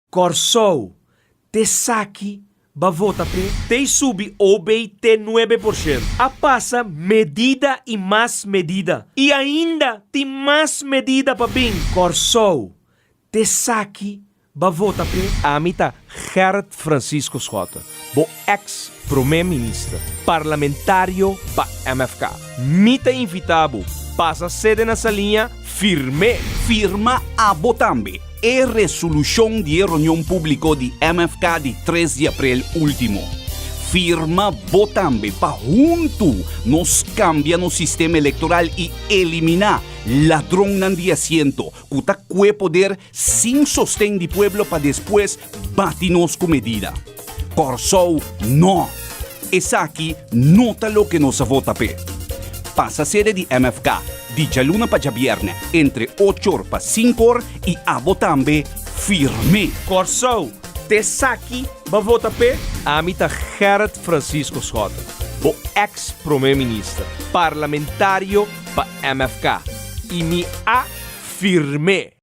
Kòrsou, t'esaki b'a vota p'e? Tei subi OB te 9%. A pasa medida i mas medida. I ainda tin mas medida pa bin. Kòrsou, t'esaki b'a vota p'e? Ami ta Gerrit Francisco Schotte, bo eks Promé Minister, Parlamentario pa MFK. Mi ta invitá bo pasa sede na Saliña firm'é! Firma abo tambe e resolushon di e reunion públiko di MFK di 3 di aprel último. Firma bo tambe pa huntu nos kambia nos sistema elektoral i eliminá ladronnan di asiento ku ta kue poder sin sosten di pueblo pa despues bati nos ku medida. Kòrsou no! Esaki no ta loke nos a vota p'e. Pasa sede di MFK di djaluna pa djabièrnè entre ocho or pa sinku or i abo tambe firm'é! Kòrsou, t'esaki bo a vota p'e? Ami ta Gerrit Francisco Schotte, bo eks Prome Minister, Parlamentario pa MFK i mi a firm'é!